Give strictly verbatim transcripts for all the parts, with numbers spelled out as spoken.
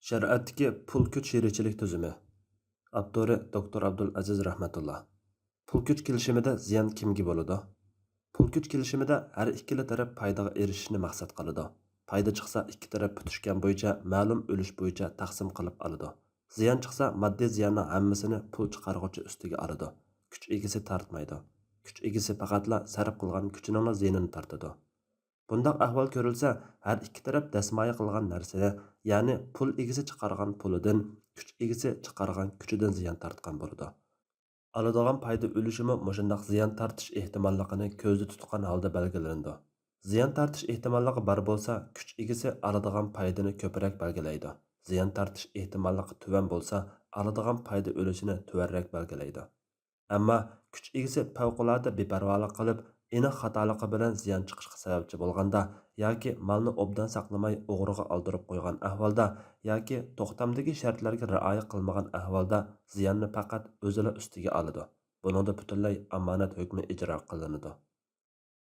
شەرىئەتتىكى پۇل كۈچ شېرىكچىلىك تۈزۈمى. ئاپتورى دوكتور ئابدۇل ئەزىز رەھمەتۇللا. پۇل كۈچ كېلىشىمىدە زىيان كىمگە بولىدۇ؟ پۇل كۈچ كېلىشىمىدە ھەر ئىككىلا تەرەپ پايدىغا ئېرىشىشنى مەقسەت قىلىدۇ. پايدا چىقسا، ئىككى تەرەپ پۈتۈشكەن بويىچە مەلۇم ئۈلۈش بويىچە تەقسىم قىلىپ ئالىدۇ. زىيان چىقسا، ماددىي زىياننىڭ ھەممىسىنى پۇل چىقارغۇچى ئۈستىگە ئالىدۇ. كۈچ ئىگىسى تارتمايدۇ. كۈچ ئىگىسى پەقەتلا سەرپ قىلغان كۈچىنىڭلا زىيىنىنى تارتىدۇ. بۇنداق ئەھۋال كۆرۈلسە، ھەر ئىككى تەرەپ دەسمايە قىلغان نەرسىنى، يەنى پۇل ئىگىسى چىقارغان پۇلىدىن، كۈچ ئىگىسى چىقارغان كۈچىدىن زىيان تارتقان بولىدۇ. ئالىدىغان پايدا ئۈلۈشىمۇ مۇشۇنداق زىيان تارتىش ئېھتىماللىقىنى كۆزدە تۇتقان ھالدا بەلگىلىنىدۇ. زىيان تارتىش ئېھتىماللىقى بار بولسا، كۈچ ئىگىسى ئالىدىغان پايدىنى كۆپرەك بەلگىلەيدۇ. زىيان تارتىش ئېھتىماللىقى تۆۋەن بولسا، ئالىدىغان پايدا ئۈلۈشىنى تۆۋەنرەك بەلگىلەيدۇ. ئەمما كۈچ ئىگىسى پەۋقۇلئاددە بىپەرۋالىق قىلىپ، ئېنىق خاتالىقى بىلەن زىيان چىقىشقا سەۋەبچى بولغاندا ياكى مالنى ئوبدان ساقلىماي ئوغرىغا ئالدۇرۇپ قويغان ئەھۋالدا ياكى توختامدىكى شەرتلەرگە رىئايە قىلمىغان ئەھۋالدا زىياننى پەقەت ئۆزىلا ئۈستىگە ئالىدۇ. بۇنىڭدا پۈتۈنلەي ئامانەت ھۆكمى ئىجرا قىلىنىدۇ.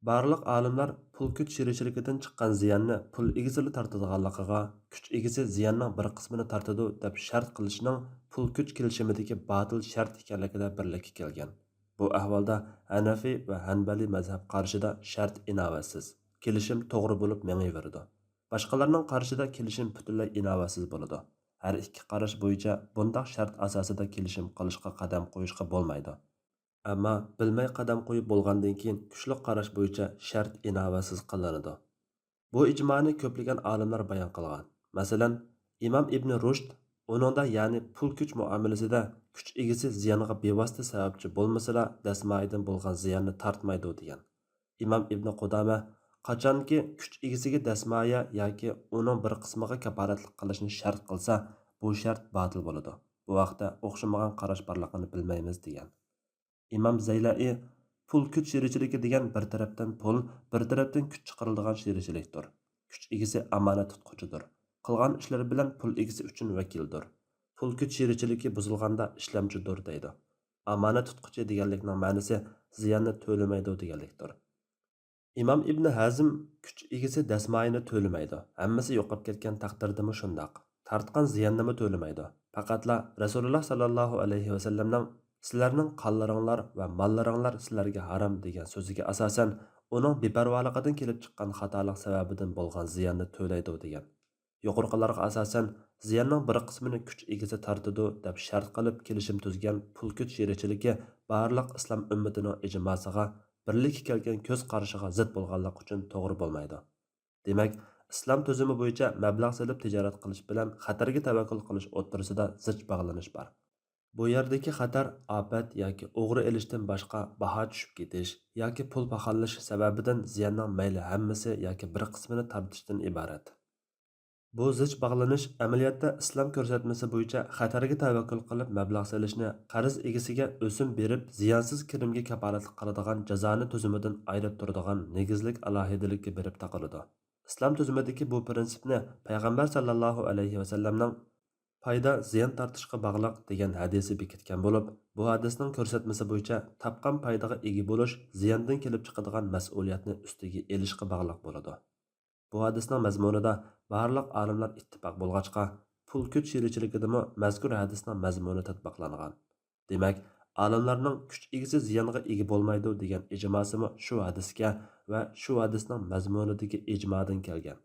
بارلىق ئالىملار پۇل كۈچ شېرىكچىلىكىدىن چىققان زىياننى پۇل ئىگىسىلا تارتىدىغانلىقىغا، كۈچ ئىگىسى زىياننىڭ بىر قىسمىنى تارتىدۇ دەپ شەرت قىلىشنىڭ پۇل كۈچ كېلىشىمىدىكى باتىل شەرت ئىكەنلىكىدە بىرلىككە كەلگەن. بۇ ئەھۋالدا ھەنەفىي ۋە ھەنبەلىي مەزھەپ قارىشىدا شەرت ئىناۋەتسىز، كېلىشىم توغرا بولۇپ مېڭىۋېرىدۇ. باشقىلارنىڭ قارىشىدا كېلىشىم پۈتۈنلەي ئىناۋەتسىز بولىدۇ. ھەر ئىككى قاراش بويىچە بۇنداق شەرت ئاساسىدا كېلىشىم قىلىشقا قەدەم قويۇشقا بولمايدۇ. ئەمما بىلمەي قەدەم قويۇپ بولغاندىن كېيىن كۈچلۈك قاراش بويىچە شەرت ئىناۋەتسىز قىلىنىدۇ. بۇ ئىجمانى كۆپلىگەن ئالىملار بايان قىلغان. مەسىلەن، ئىمام ئىبنى رۇشد ئۇنىڭدا، يەنى پۇل كۈچ مۇئامىلىسىدە كۈچ ئىگىسى زىيانغا بىۋاسىتە سەۋەبچى بولمىسىلا، دەسمايىدىن بولغان زىياننى تارتمايدۇ، دېگەن. ئىمام ئىبنى قۇدامە، قاچانكى كۈچ ئىگىسىگە دەسمايە ياكى ئۇنىڭ بىر قىسمىغا كاپالەتلىك قىلىشنى شەرت قىلسا، بۇ شەرت باتىل بولىدۇ. بۇ ھەقتە ئوخشىمىغان قاراش بارلىقىنى بىلمەيمىز، دېگەن. ئىمام زەيلەئى، پۇل كۈچ شېرىكچىلىكى دېگەن بىر تەرەپتىن پۇل، بىر تەرەپتىن كۈچ چىقىرىلىدىغان شېرىكچىلىكتۇر. كۈچ ئىگىسى ئامانەت تۇتقۇچىدۇر. قىلغان ئىشلىرى بىلەن پۇل ئىگىسى ئۈچۈن ۋەكىلدۇر. پۇل كۈچ شېرىكچىلىكى بۇزۇلغاندا ئىشلەمچىدۇر دەيدۇ. ئامانەت تۇتقۇچى دېگەنلىكنىڭ مەنىسى زىياننى تۆلىمەيدۇ دېگەنلىكتۇر. ئىمام ئىبن ھەزم، كۈچ ئىگىسى دەسمايىنى تۆلىمەيدۇ، ھەممىسى يوقاپ كەتكەن تەقدىردىمۇ شۇنداق. تارتقان زىياننىمۇ تۆلىمەيدۇ. پەقەتلا رەسۇلۇللا ساللاللاھۇ ئەلەيھى ۋەسەللەمنىڭ «سىلەرنىڭ قانلىرىڭلار ۋە ماللىرىڭلار سىلەرگە ھارام» دېگەن سۆزىگە ئاساسەن، ئۇنىڭ بىپەرۋالىقىدىن كېلىپ چىققان خاتالىق سەۋەبىدىن بولغان زىياننى تۆلەيدۇ، دېگەن. يۇقىرىقىلارغا ئاساسەن، زىياننىڭ بىر قىسمىنى كۈچ ئىگىسى تارتىدۇ، دەپ شەرت قىلىپ كېلىشىم تۈزگەن پۇل كۈچ شېرىكچىلىكى بارلىق ئىسلام ئۈممىتىنىڭ ئىجماسىغا، بىرلىككە كەلگەن كۆز قارىشىغا زىت بولغانلىقى ئۈچۈن توغرا بولمايدۇ. دېمەك، ئىسلام تۈزۈمى بويىچە مەبلەغ سېلىپ تىجارەت قىلىش بىلەن خەتەرگە تەۋەككۈل قىلىش ئوتتۇرىسىدا زىچ باغلىنىش بار. بۇ يەردىكى خەتەر ئاپەت ياكى ئوغرى ئېلىشتىن باشقا باھا چۈشۈپ كېتىش ياكى پۇل پاخاللىشىش سەۋەبىدىن زىياننىڭ مەيلى ھەممىسى ياكى بىر قىسمىنى تارتىشتىن ئىبارەت. بۇ زىچ باغلىنىش ئەمەلىيەتتە ئىسلام كۆرسەتمىسى بويىچە خەتەرگە تەۋەككۈل قىلىپ مەبلەغ سېلىشنى، قەرز ئىگىسىگە ئۆسۈم بېرىپ زىيانسىز كىرىمگە كاپالەتلىك قىلىدىغان جازانى تۈزۈمىدىن ئايرىپ تۇرىدىغان نېگىزلىك ئالاھىدىلىككە بېرىپ تاقىلىدۇ. ئىسلام تۈزۈمىدىكى بۇ پىرىنسىپنى پەيغەمبەر ساللاللاھۇ ئەلەيھى ۋەسەللەمنىڭ «پايدا زىيان تارتىشقا باغلىق» دېگەن ھەدىسى بېكىتكەن بولۇپ، بۇ ھەدىسنىڭ كۆرسەتمىسى بويىچە تاپقان پايدىغا ئىگە بولۇش زىياندىن كېلىپ چىقىدىغان مەسئۇلىيەتنى ئۈستىگە ئېلىشقا باغلىق بولىدۇ. بۇ ھەدىسنىڭ مەزمۇنىدا بارلىق ئالىملار ئىتتىپاق بولغاچقا، پۇل كۈچ شېرىكچىلىكىدىمۇ مەزكۇر ھەدىسنىڭ مەزمۇنى تەتبىقلانغان. دېمەك، ئالىملارنىڭ «كۈچ ئىگىسى زىيانغا ئىگە بولمايدۇ» دېگەن ئىجماسىمۇ شۇ ھەدىسكە ۋە شۇ ھەدىسنىڭ مەزمۇنىدىكى ئىجمادىن كەلگەن.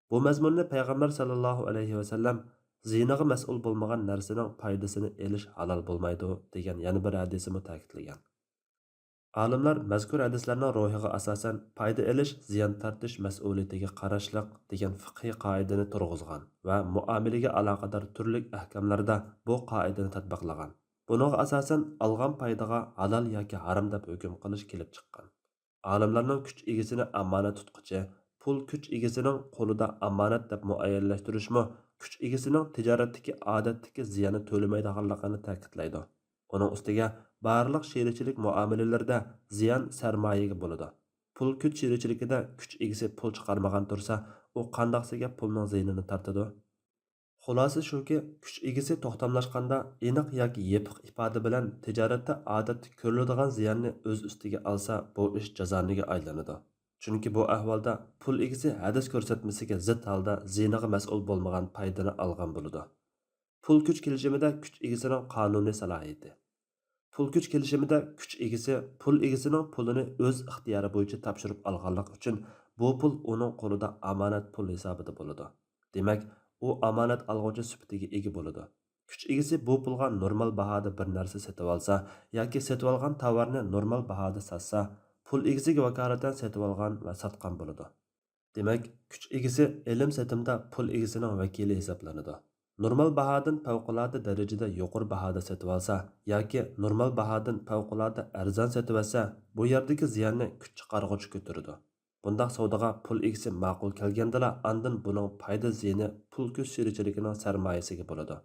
بۇ مەزمۇننى پەيغەمبەر ساللاللاھۇ ئەلەيھى ۋەسەللەم «زىيىنىغا مەسئۇل بولمىغان نەرسىنىڭ پايدىسىنى ئېلىش ھالال بولمايدۇ» دېگەن يەنە بىر ھەدىسىمۇ تەكىتلىگەن. ئالىملار مەزكۇر ھەدىسلەرنىڭ روھىغا ئاساسەن، پايدا ئېلىش زىيان تارتىش مەسئۇلىيىتىگە قاراشلىق دېگەن فىقھىي قائىدىنى تۇرغۇزغان ۋە مۇئامىلىگە ئالاقىدار تۈرلۈك ئەھكاملاردا بۇ قائىدىنى تەتبىقلىغان. بۇنىڭغا ئاساسەن، ئالغان پايدىغا ھالال ياكى ھارام دەپ ھۆكۈم قىلىش كېلىپ چىققان. ئالىملارنىڭ كۈچ ئىگىسىنى ئامانەت تۇتقۇچى، پۇل كۈچ ئىگىسىنىڭ قولىدا ئامانەت دەپ مۇئەييەنلەشتۈرۈشمۇ كۈچ ئىگىسىنىڭ تىجارەتتىكى ئادەتتىكى زىياننى تۆلىمەيدىغانلىقىنى تەكىتلەيدۇ. ئۇنىڭ ئۈستىگە، بارلىق شېرىكچىلىك مۇئامىلىلىرىدە زىيان سەرمايىگە بولىدۇ. پۇل كۈچ شېرىكچىلىكىدە كۈچ ئىگىسى پۇل چىقارمىغان تۇرسا، ئۇ قانداقسىگە پۇلنىڭ زىيىنىنى تارتىدۇ؟ خۇلاسە شۇكى، كۈچ ئىگىسى توختاملاشقاندا ئېنىق ياكى يېپىق ئىپادە بىلەن تىجارەتتە ئادەتتە كۆرۈلىدىغان زىياننى ئۆز ئۈستىگە ئالسا، بۇ ئىش جازانىگە ئايلىنىدۇ. چۈنكى بۇ ئەھۋالدا پۇل ئىگىسى ھەدىس كۆرسەتمىسىگە زىت ھالدا زىيىنىغا مەسئۇل بولمىغان پايدىنى ئالغان بولىدۇ. پۇل كۈچ كېلىشىمىدە كۈچ ئىگىسىنىڭ قانۇنىي سالاھىيىتى. پۇل كۈچ كېلىشىمىدە كۈچ ئىگىسى پۇل ئىگىسىنىڭ پۇلىنى ئۆز ئىختىيارى بويىچە تاپشۇرۇپ ئالغانلىقى ئۈچۈن، بۇ پۇل ئۇنىڭ قولىدا ئامانەت پۇل ھېسابىدا بولىدۇ. دېمەك، ئۇ ئامانەت ئالغۇچى سۈپىتىگە ئىگە بولىدۇ. كۈچ ئىگىسى بۇ پۇلغا نورمال باھادا بىر نەرسە سېتىۋالسا ياكى سېتىۋالغان تاۋارنى نورمال باھادا ساتسا، پۇل ئىگىسىگە ۋاكالىتەن سېتىۋالغان ۋە ساتقان بولىدۇ. دېمەك، كۈچ ئىگىسى ئېلىم-سېتىمدا پۇل ئىگىسىنىڭ ۋەكىلى ھېسابلىنىدۇ. نورمال باھادىن پەۋقۇلئاددە دەرىجىدە يۇقىرى باھادا سېتىۋالسا ياكى نورمال باھادىن پەۋقۇلئاددە ئەرزان سېتىۋەتسە، بۇ يەردىكى زىياننى كۈچ چىقارغۇچى كۆتۈرىدۇ. بۇنداق سودىغا پۇل ئىگىسى ماقۇل كەلگەندىلا، ئاندىن بۇنىڭ پايدا زىيىنى پۇل كۈچ شېرىكچىلىكىنىڭ سەرمايىسىگە بولىدۇ.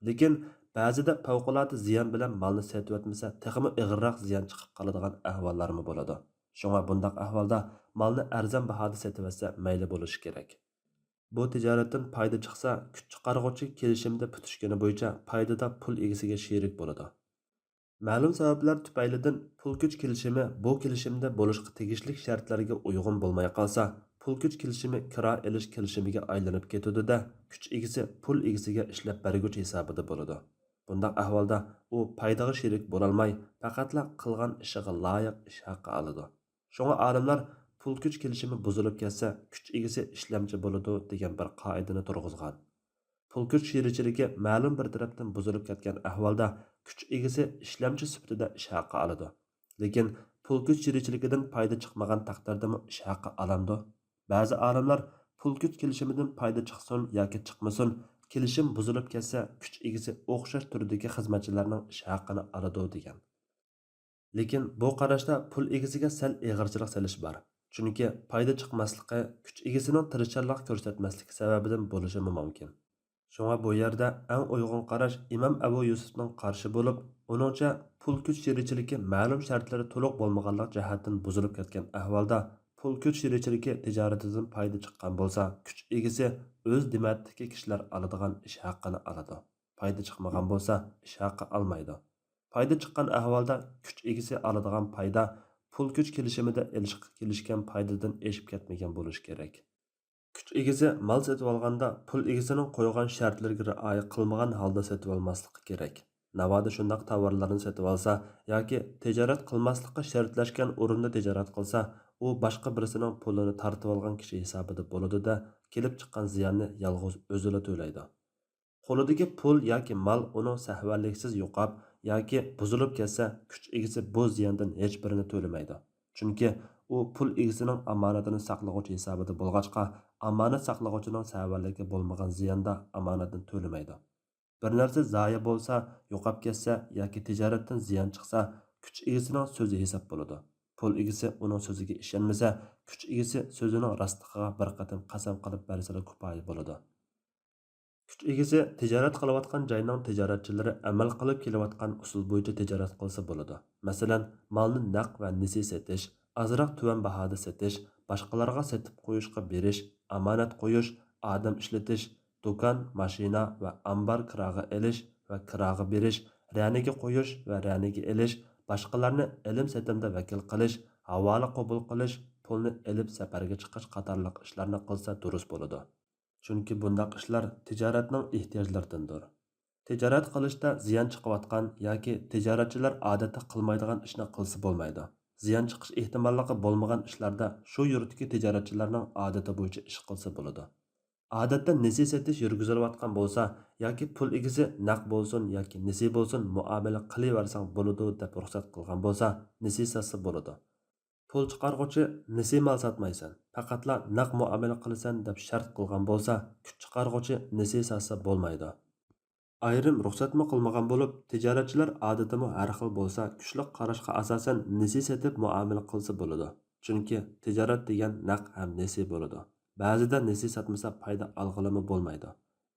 لېكىن بەزىدە پەۋقۇلئاددە زىيان بىلەن مالنى سېتىۋەتمىسە، تېخىمۇ ئېغىرراق زىيان چىقىپ قالىدىغان ئەھۋاللارمۇ بولىدۇ. شۇڭا بۇنداق ئەھۋالدا مالنى ئەرزان باھادا سېتىۋەتسە مەيلى بولۇشى كېرەك. بۇ تىجارەتتىن پايدا چىقسا، كۈچ چىقارغۇچى كېلىشىمدە پۈتۈشكىنى بويىچە پايدىدا پۇل ئىگىسىگە شېرىك بولىدۇ. مەلۇم سەۋەبلەر تۈپەيلىدىن پۇل كۈچ كېلىشىمى بۇ كېلىشىمدە بولۇشقا تېگىشلىك شەرتلەرگە ئۇيغۇن بولماي قالسا، پۇل كۈچ كېلىشىمى كىرا ئېلىش كېلىشىمىگە ئايلىنىپ كېتىدۇ-دە، كۈچ ئىگىسى پۇل ئىگىسىگە ئىشلەپ بەرگۈچى ھېسابىدا بولىدۇ. بۇنداق ئەھۋالدا ئۇ پايدىغا شېرىك بولالماي، پەقەتلا قىلغان ئىشىغا لايىق ئىش ھەققى ئالىدۇ. شۇڭا ئالىملار پۇل كۈچ كېلىشىمى بۇزۇلۇپ كەتسە، كۈچ ئىگىسى ئىشلەمچى بولىدۇ دېگەن بىر قائىدىنى تۇرغۇزغان. پۇل كۈچ شېرىكچىلىكى مەلۇم بىر تەرەپتىن بۇزۇلۇپ كەتكەن ئەھۋالدا، كۈچ ئىگىسى ئىشلەمچى سۈپىتىدە ئىش ھەققى ئالىدۇ. لېكىن پۇل كۈچ شېرىكچىلىكىدىن پايدا چىقمىغان تەقدىردىمۇ ئىش ھەققى ئالامدۇ؟ بەزى ئالىملار پۇل كۈچ كېلىشىمىدىن پايدا چىقسۇن ياكى چىقمىسۇن، كېلىشىم بۇزۇلۇپ كەتسە، كۈچ ئىگىسى ئوخشاش تۈردىكى خىزمەتچىلەرنىڭ ئىش ھەققىنى ئالىدۇ، دېگەن. لېكىن بۇ قاراشتا پۇل ئىگىسىگە سەل ئېغىرچىلىق سېلىش بار. چۈنكى پايدا چىقماسلىقى كۈچ ئىگىسىنىڭ تىرىشچانلىق كۆرسەتمەسلىكى سەۋەبىدىن بولۇشىمۇ مۇمكىن. شۇڭا بۇ يەردە ئەڭ ئۇيغۇن قاراش ئىمام ئەبۇ يۈسۈپنىڭ قارىشى بولۇپ، ئۇنىڭچە پۇل كۈچ شېرىكچىلىكى مەلۇم شەرتلىرى تولۇق بولمىغانلىق جەھەتتىن بۇزۇلۇپ كەتكەن ئەھۋالدا، پۇل كۈچ شېرىكچىلىكى تىجارىتىدىن پايدا چىققان بولسا، كۈچ ئىگىسى ئۆز دېمەتتىكى كىشىلەر ئالىدىغان ئىش ھەققىنى ئالىدۇ. پايدا چىقمىغان بولسا، ئىش ھەققى ئالمايدۇ. پايدا چىققان ئەھۋالدا كۈچ ئىگىسى ئالىدىغان پايدا پۇل كۈچ كېلىشىمىدە ئېلىشقا كېلىشكەن پايدىدىن ئېشىپ كەتمىگەن بولۇشى كېرەك. كۈچ ئىگىسى مال سېتىۋالغاندا پۇل ئىگىسىنىڭ قويغان شەرتلىرىگە رىئايە قىلمىغان ھالدا سېتىۋالماسلىقى كېرەك. ناۋادا شۇنداق تاۋارلارنى سېتىۋالسا ياكى تىجارەت قىلماسلىققا شەرتلەشكەن ئورۇندا تىجارەت قىلسا، ئۇ باشقا بىرسىنىڭ پۇلىنى تارتىۋالغان كىشى ھېسابىدا بولىدۇ-دە، كېلىپ چىققان زىياننى يالغۇز ئۆزىلا تۆلەيدۇ. قولىدىكى پۇل ياكى مال ئۇنىڭ سەھۋەنلىكسىز يوقاپ ياكى بۇزۇلۇپ كەتسە، كۈچ ئىگىسى بۇ زىياندىن ھېچبىرىنى تۆلىمەيدۇ. چۈنكى ئۇ پۇل ئىگىسىنىڭ ئامانىتىنى ساقلىغۇچى ھېسابىدا بولغاچقا، ئامانەت ساقلىغۇچىنىڭ سەھۋەنلىكى بولمىغان زىياندا ئامانەتنى تۆلىمەيدۇ. بىر نەرسە زايە بولسا، يوقاپ كەتسە ياكى تىجارەتتىن زىيان چىقسا، كۈچ ئىگىسىنىڭ سۆزى ھېساب بولىدۇ. پۇل ئىگىسى ئۇنىڭ سۆزىگە ئىشەنمىسە، كۈچ ئىگىسى سۆزىنىڭ راستلىقىغا بىر قېتىم قەسەم قىلىپ بەرسىلا كۇپايە بولىدۇ. كۈچ ئىگىسى تىجارەت قىلىۋاتقان جاينىڭ تىجارەتچىلىرى ئەمەل قىلىپ كېلىۋاتقان ئۇسۇل بويىچە تىجارەت قىلسا بولىدۇ. مەسىلەن، مالنى نەق ۋە نېسى سېتىش، ئازراق تۆۋەن باھادا سېتىش، باشقىلارغا سېتىپ قويۇشقا بېرىش، ئامانەت قويۇش، ئادەم ئىشلىتىش، دۇكان، ماشىنا ۋە ئامبار كىراغا ئېلىش ۋە كىراغا بېرىش، رەنىگە قويۇش ۋە رەنىگە ئېلىش، باشقىلارنى ئېلىم-سېتىمدا ۋەكىل قىلىش، ھاۋالە قوبۇل قىلىش، پۇلنى ئېلىپ سەپەرگە چىقىش قاتارلىق ئىشلارنى قىلسا دۇرۇس بولىدۇ. چۈنكى بۇنداق ئىشلار تىجارەتنىڭ ئېھتىياجلىرىدىندۇر. تىجارەت قىلىشتا زىيان چىقىۋاتقان ياكى تىجارەتچىلەر ئادەتتە قىلمايدىغان ئىشنى قىلسا بولمايدۇ. زىيان چىقىش ئېھتىماللىقى بولمىغان ئىشلاردا شۇ يۇرتتىكى تىجارەتچىلەرنىڭ ئادىتى بويىچە ئىش قىلسا بولىدۇ. ئادەتتە نېسى سېتىش يۈرگۈزۈلۈۋاتقان بولسا ياكى پۇل ئىگىسى نەق بولسۇن ياكى نېسى بولسۇن مۇئامىلە قىلىۋەرسەڭ بولىدۇ دەپ رۇخسەت قىلغان بولسا، نېسى ساتسا بولىدۇ. پۇل چىقارغۇچى نېسى مال ساتمايسەن، پەقەتلا نەق مۇئامىلە قىلىسەن دەپ شەرت قىلغان بولسا، كۈچ چىقارغۇچى نېسى ساتسا بولمايدۇ. ئايرىم رۇخسەتمۇ قىلمىغان بولۇپ، تىجارەتچىلەر ئادىتىمۇ ھەر خىل بولسا، كۈچلۈك قاراشقا ئاساسەن نېسى سېتىپ مۇئامىلە قىلسا بولىدۇ. چۈنكى تىجارەت دېگەن نەق ھەم نېسى بولىدۇ. بەزىدە نېسى ساتمىسا پايدا ئالغىلىمۇ بولمايدۇ.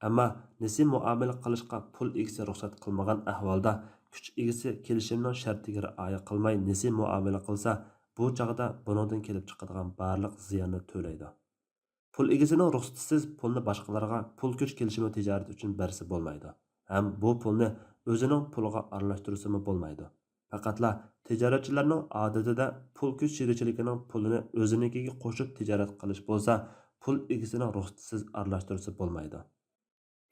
ئەمما نېسى مۇئامىلە قىلىشقا پۇل ئىگىسى رۇخسەت قىلمىغان ئەھۋالدا، كۈچ ئىگىسى كېلىشىمنىڭ شەرتىگە رىئايە قىلماي نېسى مۇئامىلە قىلسا، بۇ چاغدا بۇنىڭدىن كېلىپ چىقىدىغان بارلىق زىياننى تۆلەيدۇ. پۇل ئىگىسىنىڭ رۇخسىتىسىز پۇلنى باشقىلارغا پۇل كۈچ كېلىشىمى تىجارىتى ئۈچۈن بەرسە بولمايدۇ ھەم بۇ پۇلنى ئۆزىنىڭ پۇلىغا ئارىلاشتۇرسىمۇ بولمايدۇ. پەقەتلا تىجارەتچىلەرنىڭ ئادىتىدە پۇل كۈچ يېرىچىلىكىنىڭ پۇلىنى ئۆزىنىڭكىگە قوشۇپ تىجارەت قىلىش بولسا، پۇل ئىگىسىنىڭ رۇخسىتىسىز ئارىلاشتۇرسا بولمايدۇ.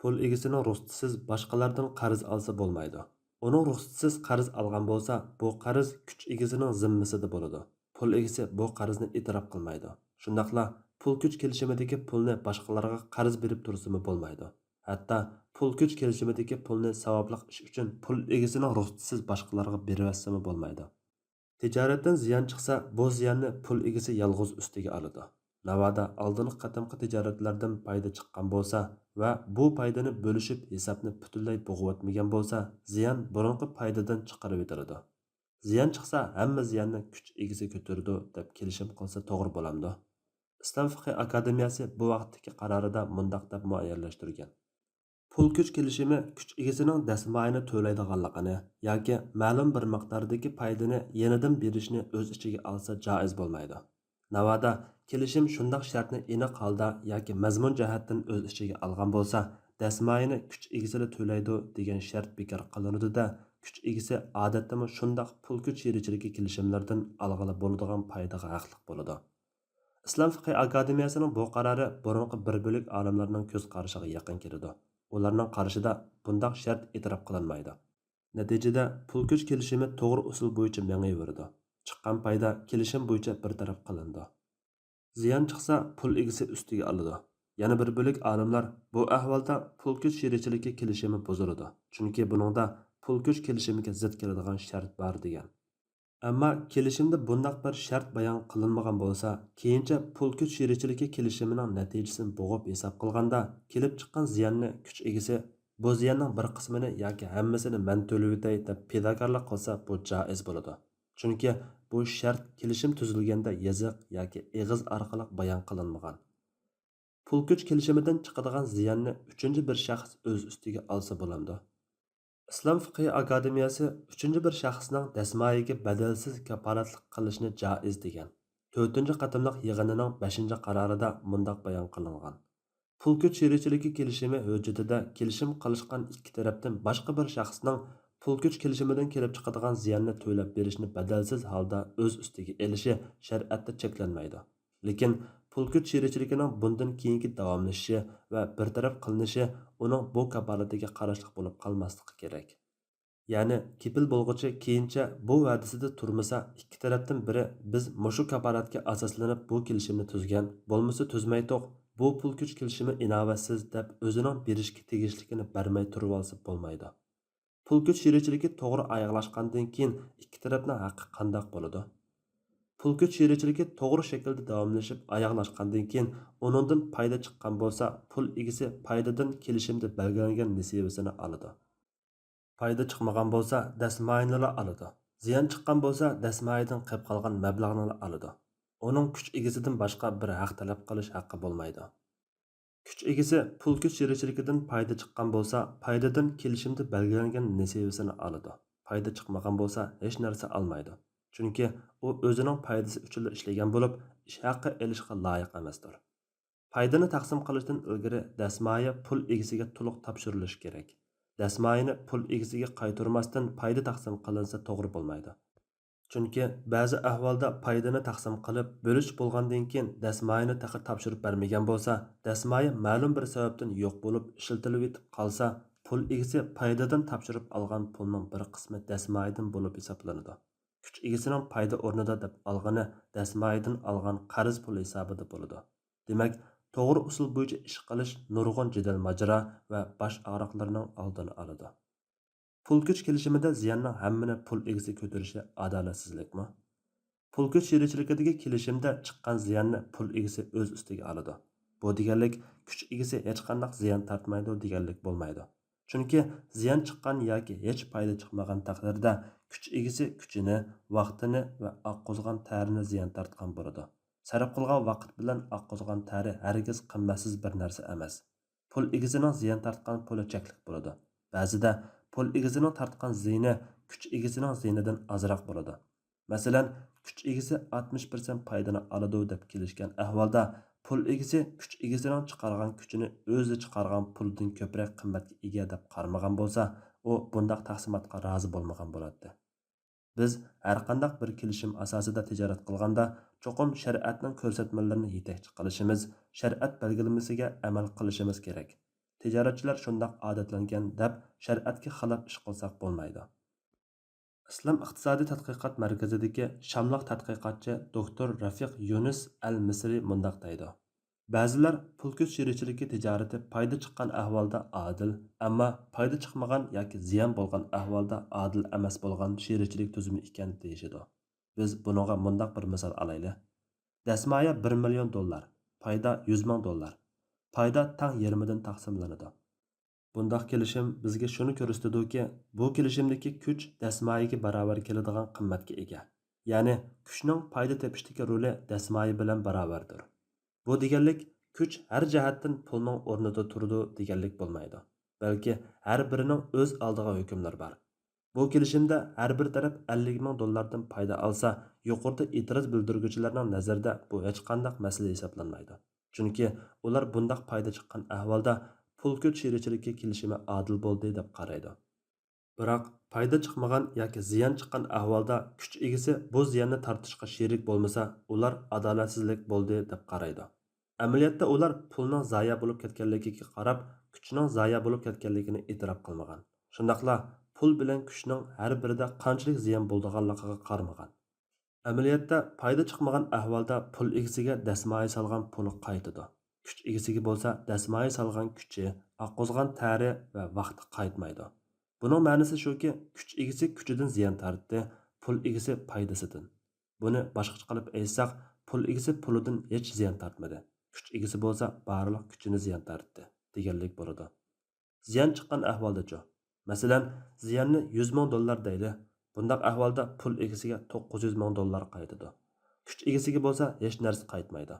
پۇل ئىگىسىنىڭ رۇخسىتىسىز باشقىلاردىن قەرز ئالسا بولمايدۇ. ئۇنىڭ رۇخسىتىسىز قەرز ئالغان بولسا، بۇ قەرز كۈچ ئىگىسىنىڭ زىممىسىدە بولىدۇ. پۇل ئىگىسى بۇ قەرزنى ئېتىراپ قىلمايدۇ. شۇنداقلا پۇل كۈچ كېلىشىمىدىكى پۇلنى باشقىلارغا قەرز بېرىپ تۇرسىمۇ بولمايدۇ. ھەتتا پۇل كۈچ كېلىشىمىدىكى پۇلنى ساۋابلىق ئىش ئۈچۈن پۇل ئىگىسىنىڭ رۇخسىتىسىز باشقىلارغا بېرىۋەتسىمۇ بولمايدۇ. تىجارەتتىن زىيان چىقسا، بۇ زىياننى پۇل ئىگىسى يالغۇز ئۈستىگە ئالىدۇ. ناۋادا ئالدىنقى قېتىمقى تىجارەتلەردىن پايدا چىققان بولسا ۋە بۇ پايدىنى بۆلۈشۈپ ھېسابنى پۈتۈنلەي بوغۇۋەتمىگەن بولسا، زىيان بۇرۇنقى پايدىدىن چىقىرىۋېتىلىدۇ. زىيان چىقسا، ھەممە زىياننى كۈچ ئىگىسى كۆتۈرىدۇ، دەپ كېلىشىم قىلسا توغرا بولامدۇ؟ ئىسلام فىقھى ئاكادېمىيەسى بۇ ۋاقىتتىكى قارارىدا مۇنداق دەپ مۇئەييەنلەشتۈرگەن: پۇل كۈچ كېلىشىمى كۈچ ئىگىسىنىڭ دەسمايىنى تۆلەيدىغانلىقىنى ياكى مەلۇم بىر مىقداردىكى پايدىنى يېنىدىن بېرىشنى ئۆز ئىچىگە ئالسا جائىز بولمايدۇ. ناۋادا كېلىشىم شۇنداق شەرتنى ئېنىق ھالدا ياكى مەزمۇن جەھەتتىن ئۆز ئىچىگە ئالغان بولسا، دەسمايىنى كۈچ ئىگىسىلا تۆلەيدۇ دېگەن شەرت بىكار قىلىنىدۇ-دە، كۈچ ئىگىسى ئادەتتىمۇ شۇنداق پۇل كۈچ يېرىچىلىكى كېلىشىملىرىدىن ئالغىلى بولىدىغان پايدىغا ھەقلىق بولىدۇ. ئىسلام فىقھى ئاكادېمىيەسىنىڭ بۇ قارارى بۇرۇنقى بىر بۆلەك ئالىملارنىڭ كۆز قارىشىغا يېقىن كېلىدۇ. ئۇلارنىڭ قارىشىدا بۇنداق شەرت ئېتىراپ قىلىنمايدۇ. نەتىجىدە، پۇل كۈچ كېلىشىمى توغرا ئۇسۇل بويىچە مېڭىۋېرىدۇ. چىققان پايدا كېلىشىم بويىچە بىر تەرەپ قىلىنىدۇ. زىيان چىقسا، پۇل ئىگىسى ئۈستىگە ئالىدۇ. يەنە بىر بۆلەك ئالىملار بۇ ئەھۋالدا پۇل كۈچ يېرىچىلىكى كېلىشىمى بۇزۇلىدۇ، چۈنكى بۇنىڭدا پۇل كۈچ كېلىشىمىگە زىت كېلىدىغان شەرت بار، دېگەن. ئەمما كېلىشىمدە بۇنداق بىر شەرت بايان قىلىنمىغان بولسا، كېيىنچە پۇل كۈچ يېرىچىلىكى كېلىشىمىنىڭ نەتىجىسىنى بوغۇپ ھېساب قىلغاندا، كېلىپ چىققان زىياننى كۈچ ئىگىسى بۇ زىياننىڭ بىر قىسمىنى ياكى ھەممىسىنى مەن تۆلىۋېتەي دەپ پىداكارلىق قىلسا، بۇ جائىز بولىدۇ. چۈنكى بۇ شەرت كېلىشىم تۈزۈلگەندە يېزىق ياكى ئېغىز ئارقىلىق بايان قىلىنمىغان. پۇل كۈچ كېلىشىمىدىن چىقىدىغان زىياننى ئۈچىنچى بىر شەخس ئۆز ئۈستىگە ئالسا بولامدۇ؟ ئىسلام فىقھى ئاكادېمىيەسى ئۈچىنچى بىر شەخسنىڭ دەسمايىگە بەدەلسىز كاپالەتلىك قىلىشنى جائىز دېگەن. تۆتىنچى قېتىملىق يىغىنىنىڭ بەشىنچى قارارىدا مۇنداق بايان قىلىنغان: پۇل كۈچ يېرىچىلىكى كېلىشىمى ھۆججىتىدە كېلىشىم قىلىشقان ئىككى تەرەپتىن باشقا بىر شەخسنىڭ پۇل كۈچ كېلىشىمىدىن كېلىپ چىقىدىغان زىياننى تۆلەپ بېرىشنى بەدەلسىز ھالدا ئۆز ئۈستىگە ئېلىشى شەرىئەتتە چەكلەنمەيدۇ. لېكىن پۇل كۈچ يېرىچىلىكىنىڭ بۇندىن كېيىنكى داۋاملىشىشى ۋە بىر تەرەپ قىلىنىشى ئۇنىڭ بۇ كاپالىتىگە قاراشلىق بولۇپ قالماسلىقى كېرەك. يەنى كېپىل بولغۇچى كېيىنچە بۇ ۋەدىسىدە تۇرمىسا، ئىككى تەرەپتىن بىرى بىز مۇشۇ كاپالەتكە ئاساسلىنىپ بۇ كېلىشىمنى تۈزگەن، بولمىسا تۈزمەيتتۇق، بۇ پۇل كۈچ كېلىشىمى ئىناۋەتسىز دەپ ئۆزىنىڭ بېرىشكە تېگىشلىكىنى بەرمەي تۇرۇۋالسا بولمايدۇ. پۇل كۈچ يېرىچىلىكى توغرا ئاياغلاشقاندىن كېيىن ئىككى تەرەپنىڭ ھەققى قانداق بولىدۇ؟ پۇل كۈچ يېرىچىلىكى توغرا شەكىلدە داۋاملىشىپ ئاياغلاشقاندىن كېيىن ئۇنىڭدىن پايدا چىققان بولسا، پۇل ئىگىسى پايدىدىن كېلىشىمدە بەلگىلەنگەن نېسىۋىسىنى ئالىدۇ. پايدا چىقمىغان بولسا، دەسمايىنىلا ئالىدۇ. زىيان چىققان بولسا، دەسمايىدىن قېلىپ قالغان مەبلەغنىلا ئالىدۇ. ئۇنىڭ كۈچ ئىگىسىدىن باشقا بىر ھەق تەلەپ قىلىش ھەققى بولمايدۇ. كۈچ ئىگىسى پۇل كۈچ يېرىچىلىكىدىن پايدا چىققان بولسا، پايدىدىن كېلىشىمدە بەلگىلەنگەن نېسىۋىسىنى ئالىدۇ. پايدا چىقمىغان بولسا، ھېچ نەرسە ئالمايدۇ. چۈنكى ئۇ ئۆزىنىڭ پايدىسى ئۈچۈنلا ئىشلىگەن بولۇپ، ئىش ھەققى ئېلىشقا لايىق ئەمەستۇر. پايدىنى تەقسىم قىلىشتىن ئىلگىرى دەسمايە پۇل ئىگىسىگە تولۇق تاپشۇرۇلۇشى كېرەك. دەسمايىنى پۇل ئىگىسىگە قايتۇرماستىن پايدا تەقسىم قىلىنسا توغرا بولمايدۇ. چۈنكى بەزى ئەھۋالدا پايدىنى تەقسىم قىلىپ بۆلۈش بولغاندىن كېيىن دەسمايىنى تېخى تاپشۇرۇپ بەرمىگەن بولسا، دەسمايە مەلۇم بىر سەۋەبتىن يوق بولۇپ ئىشلىتىلىۋېتىپ قالسا، پۇل ئىگىسى پايدىدىن تاپشۇرۇپ ئالغان پۇلنىڭ بىر قىسمى دەسمايىدىن بولۇپ ھېسابلىنىدۇ. كۈچ ئىگىسىنىڭ پايدا ئورنىدا دەپ ئالغىنى دەسمايىدىن ئالغان قەرز پۇلى ھېسابىدا بولىدۇ. دېمەك، توغرا ئۇسۇل بويىچە ئىش قىلىش نۇرغۇن جېدەل ماجىرا ۋە باش ئاغرىقلىرىنىڭ ئالدىنى ئالىدۇ. پۇل كۈچ كېلىشىمىدە زىياننىڭ ھەممىنى پۇل ئىگىسى كۆتۈرۈشى ئادالەتسىزلىكمۇ؟ پۇل كۈچ يېرىچىلىكىدىكى كېلىشىمدە چىققان زىياننى پۇل ئىگىسى ئۆز ئۈستىگە ئالىدۇ. بۇ دېگەنلىك، كۈچ ئىگىسى ھېچقانداق زىيان تارتمايدۇ دېگەنلىك بولمايدۇ. چۈنكى زىيان چىققان ياكى ھېچ پايدا چىقمىغان تەقدىردە، كۈچ ئىگىسى كۈچىنى، ۋاقتىنى ۋە ئاققۇزغان تەرىنى زىيان تارتقان بولىدۇ. سەرپ قىلغان ۋاقىت بىلەن ئاققۇزغان تەرى ھەرگىز قىممەتسىز بىر نەرسە ئەمەس. پۇل ئىگىسىنىڭ زىيان تارتقان پۇلى چەكلىك بولىدۇ. بەزىدە پۇل ئىگىسىنىڭ تارتقان زىيىنى كۈچ ئىگىسىنىڭ زىيىنىدىن ئازراق بولىدۇ. مەسىلەن، كۈچ ئىگىسى ئاتمىش پىرسەنت پايدىنى ئالىدۇ دەپ كېلىشكەن ئەھۋالدا، پۇل ئىگىسى كۈچ ئىگىسىنىڭ چىقارغان كۈچىنى ئۆزى چىقارغان پۇلىدىن كۆپرەك قىممەتكە ئىگە دەپ قارىمىغان بولسا، ئۇ بۇنداق تەقسىماتقا رازى بولمىغان بولاتتى. بىز ھەرقانداق بىر كېلىشىم ئاساسىدا تىجارەت قىلغاندا، چوقۇم شەرىئەتنىڭ كۆرسەتمىلىرىنى يېتەكچى قىلىشىمىز، شەرىئەت بەلگىلىمىسىگە ئەمەل قىلىشىمىز كېرەك. تىجارەتچىلەر شۇنداق ئادەتلەنگەن دەپ، شەرىئەتكە خىلاپ ئىش قىلساق بولمايدۇ. ئىسلام ئىقتىسادىي تەتقىقات مەركىزىدىكى شاملىق تەتقىقاتچى دوكتور رەفىق يۇنۇس ئەل مىسرى مۇنداق دەيدۇ: بەزىلەر پۇل كۈچ شېرىچىلىكى تىجارىتى پايدا چىققان ئەھۋالدا ئادىل، ئەمما پايدا چىقمىغان ياكى زىيان بولغان ئەھۋالدا ئادىل ئەمەس بولغان شېرىچىلىك تۈزۈمى ئىكەن دېيىشىدۇ. بىز بۇنىڭغا مۇنداق بىر مىسال ئالايلى. دەسمايە بىر مىليون دوللار، پايدا يۈز مىڭ دوللار. پايدا تەڭ يېرىمىدىن تەقسىملىنىدۇ. بۇنداق كېلىشىم بىزگە شۇنى كۆرسىتىدۇكى، بۇ كېلىشىمدىكى كۈچ دەسمايىگە باراۋەر كېلىدىغان قىممەتكە ئىگە. يەنى كۈچنىڭ پايدا تېپىشتىكى رولى دەسمايە بىلەن باراۋەردۇر. بۇ دېگەنلىك، كۈچ ھەر جەھەتتىن پۇلنىڭ ئورنىدا تۇرىدۇ دېگەنلىك بولمايدۇ. بەلكى ھەر بىرىنىڭ ئۆز ئالدىغا ھۆكۈملىرى بار. بۇ كېلىشىمدە ھەر بىر تەرەپ ئەللىك مىڭ دوللاردىن پايدا ئالسا، يۇقىرىدا ئېتىراز بىلدۈرگۈچىلەرنىڭ نەزىرىدە بۇ ھېچقانداق مەسىلە ھېسابلانمايدۇ. چۈنكى ئۇلار بۇنداق پايدا چىققان ئەھۋالدا پۇل كۈچ شېرىچىلىكى كېلىشىمى ئادىل بولدى دەپ قارايدۇ. بىراق، پايدا چىقمىغان ياكى زىيان چىققان ئەھۋالدا كۈچ ئىگىسى بۇ زىياننى تارتىشقا شېرىك بولمىسا، ئۇلار ئادالەتسىزلىك بولدى دەپ قارايدۇ. ئەمەلىيەتتە ئۇلار پۇلنىڭ زايە بولۇپ كەتكەنلىكىگە قاراپ، كۈچنىڭ زايە بولۇپ كەتكەنلىكىنى ئېتىراپ قىلمىغان. شۇنداقلا پۇل بىلەن كۈچنىڭ ھەر بىرىدە قانچىلىك زىيان بولىدىغانلىقىغا قارىمىغان. ئەمەلىيەتتە پايدا چىقمىغان ئەھۋالدا پۇل ئىگىسىگە دەسمايە سالغان پۇلى قايتىدۇ. كۈچ ئىگىسىگە بولسا دەسمايە سالغان كۈچى، ئاققۇزغان تەرى ۋە ۋاقتى قايتمايدۇ. بۇنىڭ مەنىسى شۇكى، كۈچ ئىگىسى كۈچىدىن زىيان تارتتى، پۇل ئىگىسى پايدىسىدىن. بۇنى باشقىچە قىلىپ ئېيتساق، پۇل ئىگىسى پۇلىدىن ھېچ زىيان تارتمىدى، كۈچ ئىگىسى بولسا بارلىق كۈچىنى زىيان تارتتى دېگەنلىك بولىدۇ. زىيان چىققان ئەھۋالدىچۇ؟ مەسىلەن، زىياننى يۈز مىڭ دوللار دەيلى. بۇنداق ئەھۋالدا پۇل ئىگىسىگە توققۇز يۈز مىڭ دوللار قايتىدۇ. كۈچ ئىگىسىگە بولسا ھېچ نەرسە قايتمايدۇ.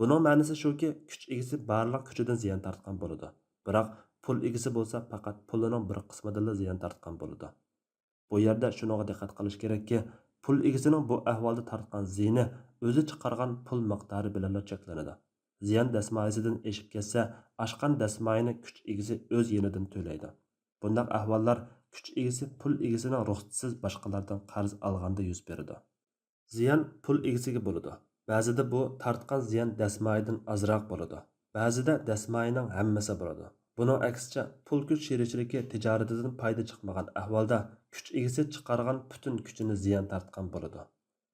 بۇنىڭ مەنىسى شۇكى، كۈچ ئىگىسى بارلىق كۈچىدىن زىيان تارتقان بولىدۇ. بىراق، پۇل ئىگىسى بولسا پەقەت پۇلىنىڭ بىر قىسمىدىنلا زىيان تارتقان بولىدۇ. بۇ يەردە شۇنىڭغا دىققەت قىلىش كېرەككى، پۇل ئىگىسىنىڭ بۇ ئەھۋالدا تارتقان زىيىنى ئۆزى چىقارغان پۇل مىقدارى بىلەنلا چەكلىنىدۇ. زىيان دەسمايىسىدىن ئېشىپ كەتسە، ئاشقان دەسمايىنى كۈچ ئىگىسى ئۆز يېنىدىن تۆلەيدۇ. بۇنداق ئەھۋاللار كۈچ ئىگىسى پۇل ئىگىسىنىڭ رۇخسىتىسىز باشقىلاردىن قەرز ئالغاندا يۈز بېرىدۇ. زىيان پۇل ئىگىسىگە بولىدۇ. بەزىدە بۇ تارتقان زىيان دەسمايىدىن ئازراق بولىدۇ. بەزىدە دەسمايىنىڭ ھەممىسى بولىدۇ. بۇنىڭ ئەكسىچە، پۇل كۈچ شېرىچىلىكى تىجارىتىدىن پايدا چىقمىغان ئەھۋالدا كۈچ ئىگىسى چىقارغان پۈتۈن كۈچىنى زىيان تارتقان بولىدۇ.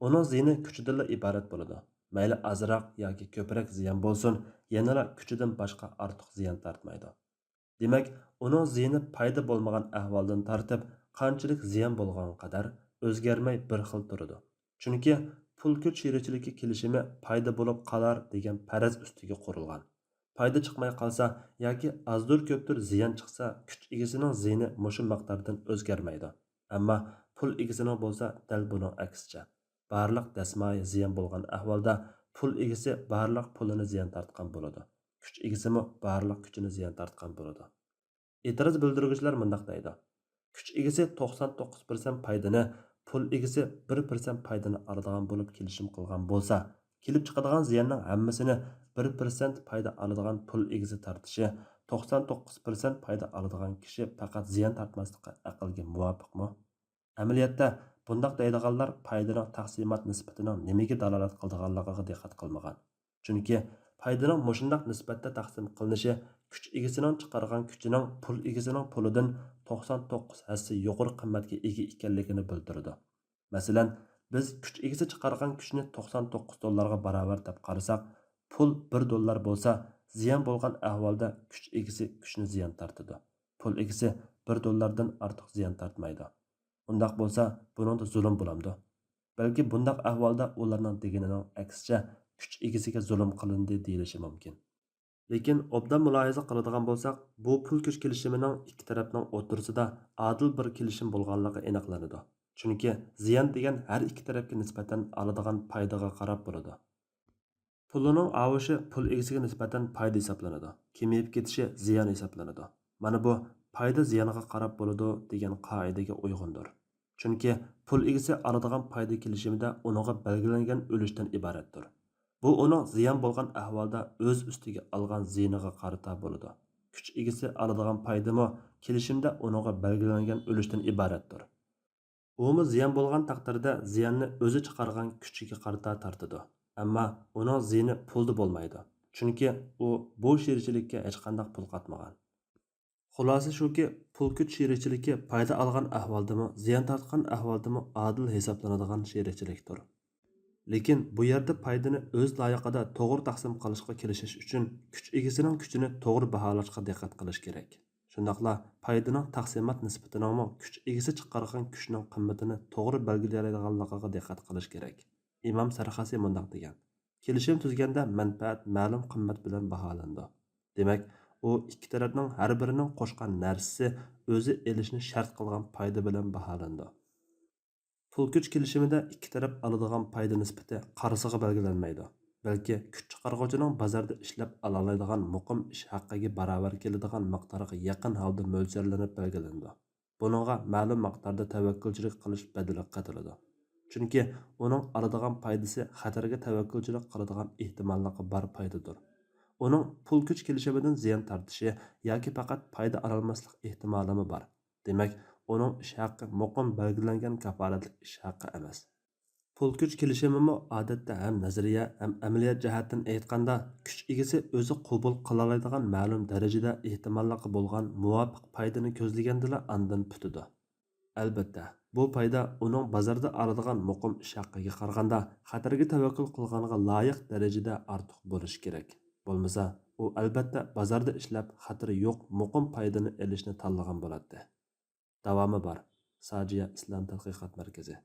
ئۇنىڭ زىيىنى كۈچىدىنلا ئىبارەت بولىدۇ. مەيلى ئازراق ياكى كۆپرەك زىيان بولسۇن، يەنىلا كۈچىدىن باشقا ئارتۇق زىيان تارتمايدۇ. دېمەك، ئۇنىڭ زىيىنى پايدا بولمىغان ئەھۋالدىن تارتىپ، قانچىلىك زىيان بولغانغا قەدەر ئۆزگەرمەي بىر خىل تۇرىدۇ. چۈنكى پۇل كۈچ شېرىچىلىكى كېلىشىمى پايدا بولۇپ قالار دېگەن پەرەز ئۈستىگە قۇرۇلغان. پايدا چىقماي قالسا ياكى ئازدۇر كۆپتۇر زىيان چىقسا، كۈچ ئىگىسىنىڭ زىيىنى مۇشۇ مىقداردىن ئۆزگەرمەيدۇ. ئەمما پۇل ئىگىسىنىڭ بولسا دەل بۇنىڭ ئەكسىچە. بارلىق دەسمايە زىيان بولغان ئەھۋالدا پۇل ئىگىسى بارلىق پۇلىنى زىيان تارتقان بولىدۇ. كۈچ ئىگىسىمۇ بارلىق كۈچىنى زىيان تارتقان بولىدۇ. ئېتىراز بىلدۈرگۈچىلەر مۇنداق دەيدۇ: كۈچ ئىگىسى توقسان توققۇز پىرسەنت پايدىنى، پۇل ئىگىسى بىر پىرسەنت پايدىنى ئالىدىغان بولۇپ كېلىشىم قىلغان بولسا، كېلىپ چىقىدىغان زىياننىڭ ھەممىسىنى بىر پىرسەنت پايدا ئالىدىغان پۇل ئىگىسى تارتىشى، توقسان توققۇز پىرسەنت پايدا ئالىدىغان كىشى پەقەت زىيان تارتماسلىقى ئەقىلگە مۇۋاپىقمۇ؟ ئەمەلىيەتتە، بۇنداق دەيدىغانلار پايدىنىڭ تەقسىمات نىسبىتىنىڭ نېمىگە دالالەت قىلىدىغانلىقىغا دىققەت قىلمىغان. چۈنكى پايدىنىڭ مۇشۇنداق نىسبەتتە تەقسىم قىلىنىشى كۈچ ئىگىسىنىڭ چىقارغان كۈچىنىڭ پۇل ئىگىسىنىڭ پۇلىدىن توقسان توققۇز ھەسسە يۇقىرى قىممەتكە ئىگە ئىكەنلىكىنى بىلدۈرىدۇ. مەسىلەن، بىز كۈچ ئىگىسى چىقارغان كۈچنى توقسان توققۇز دوللارغا باراۋەر دەپ قارىساق، پۇل بىر دوللار بولسا، زىيان بولغان ئەھۋالدا كۈچ ئىگىسى كۈچنى زىيان تارتىدۇ. پۇل ئىگىسى بىر دوللاردىن ئارتۇق زىيان تارتمايدۇ. ئۇنداق بولسا، بۇنىڭدا زۇلۇم بولامدۇ؟ بەلكى بۇنداق ئەھۋالدا ئۇلارنىڭ دېگىنىنىڭ ئەكسىچە، كۈچ ئىگىسىگە زۇلۇم قىلىندى دېيىلىشى مۇمكىن. لېكىن ئوبدان مۇلاھىزە قىلىدىغان بولساق، بۇ پۇل كۈچ كېلىشىمىنىڭ ئىككى تەرەپنىڭ ئوتتۇرىسىدا ئادىل بىر كېلىشىم بولغانلىقى ئېنىقلىنىدۇ. چۈنكى زىيان دېگەن ھەر ئىككى تەرەپكە نىسبەتەن ئالىدىغان پايدىغا قاراپ بولىدۇ. پۇلىنىڭ ئاۋۇشى پۇل ئىگىسىگە نىسبەتەن پايدا ھېسابلىنىدۇ، كېمىيىپ كېتىشى زىيان ھېسابلىنىدۇ. مانا بۇ پايدا زىيانغا قاراپ بولىدۇ دېگەن قائىدىگە ئۇيغۇندۇر. چۈنكى پۇل ئىگىسى ئالىدىغان پايدا كېلىشىمىدە ئۇنىڭغا بەلگىلەنگەن ئۈلۈشتىن ئىبارەتتۇر. بۇ ئۇنىڭ زىيان بولغان ئەھۋالدا ئۆز ئۈستىگە ئالغان زىيىنىغا قارىتا بولىدۇ. كۈچ ئىگىسى ئالىدىغان پايدىمۇ كېلىشىمدە ئۇنىڭغا بەلگىلەنگەن ئۈلۈشتىن ئىبارەتتۇر. ئۇمۇ زىيان بولغان تەقدىردە زىياننى ئۆزى چىقارغان كۈچىگە قارىتا تارتىدۇ. ئەمما ئۇنىڭ زىيىنى پۇلدا بولمايدۇ. چۈنكى ئۇ بۇ شىرىچىلىككە ھېچقانداق پۇل قاتمىغان. خۇلاسە شۇكى، پۇل كۈچ شىرىچىلىكى پايدا ئالغان ئەھۋالدىمۇ، زىيان تارتقان ئەھۋالدىمۇ ئادىل ھېسابلىنىدىغان شىرىچىلىكتۇر. لېكىن بۇ يەردە پايدىنى ئۆز لايىقىدا توغرا تەقسىم قىلىشقا كېلىشىش ئۈچۈن كۈچ ئىگىسىنىڭ كۈچىنى توغرا باھالاشقا دىققەت قىلىش كېرەك. شۇنداقلا پايدىنىڭ تەقسىمات نىسبىتىنىڭمۇ كۈچ ئىگىسى چىقارغان كۈچنىڭ قىممىتىنى توغرا بەلگىلىيەلەيدىغانلىقىغا دىققەت قىلىش كېرەك. ئىمام سەرخاسى مۇنداق دېگەن: كېلىشىم تۈزگەندە مەنپەئەت مەلۇم قىممەت بىلەن باھالىنىدۇ. دېمەك، ئۇ ئىككى تەرەپنىڭ ھەر بىرىنىڭ قوشقان نەرسىسى ئۆزى ئېلىشنى شەرت قىلغان پايدا بىلەن باھالىنىدۇ. پۇل كۈچ كېلىشىمىدە ئىككى تەرەپ ئالىدىغان پايدا نىسبىتى قارىسىغا بەلگىلەنمەيدۇ، بەلكى كۈچ چىقارغۇچىنىڭ بازاردا ئىشلەپ ئالالايدىغان مۇقىم ئىش ھەققىگە باراۋەر كېلىدىغان مىقدارغا يېقىن ھالدا مۆلچەرلىنىپ بەلگىلىنىدۇ. بۇنىڭغا مەلۇم مىقداردا تەۋەككۈلچىلىك قىلىش بەدىلى قېتىلىدۇ. چۈنكى ئۇنىڭ ئالىدىغان پايدىسى خەتەرگە تەۋەككۈلچىلىك قىلىدىغان ئېھتىماللىقى بار پايدىدۇر. ئۇنىڭ پۇل كۈچ كېلىشىمىدىن زىيان تارتىشى ياكى پەقەت پايدا ئالالماسلىق ئېھتىمالىمۇ بار. دېمەك، ئۇنىڭ ئىش ھەققى مۇقىم بەلگىلەنگەن كاپالەتلىك ئىش ھەققى ئەمەس. پۇل كۈچ كېلىشىمىمۇ ئادەتتە ھەم نەزەرىيە، ھەم ئەمەلىيەت جەھەتتىن ئېيتقاندا، كۈچ ئىگىسى ئۆزى قوبۇل قىلالايدىغان مەلۇم دەرىجىدە ئېھتىماللىقى بولغان مۇۋاپىق پايدىنى كۆزلىگەندىلا ئاندىن پۈتىدۇ. ئەلبەتتە، بۇ پايدا ئۇنىڭ بازاردا ئالىدىغان مۇقىم ئىش ھەققىگە قارىغاندا خەتەرگە تەۋەككۈل قىلغانغا لايىق دەرىجىدە ئارتۇق بولۇشى كېرەك. بولمىسا، ئۇ ئەلبەتتە بازاردا ئىشلەپ، خەتىرى يوق مۇقىم پايدىنى ئېلىشنى تاللىغان بولاتتى. داۋامى بار. ساجىيا ئىسلام تەتقىقات مەركىزى.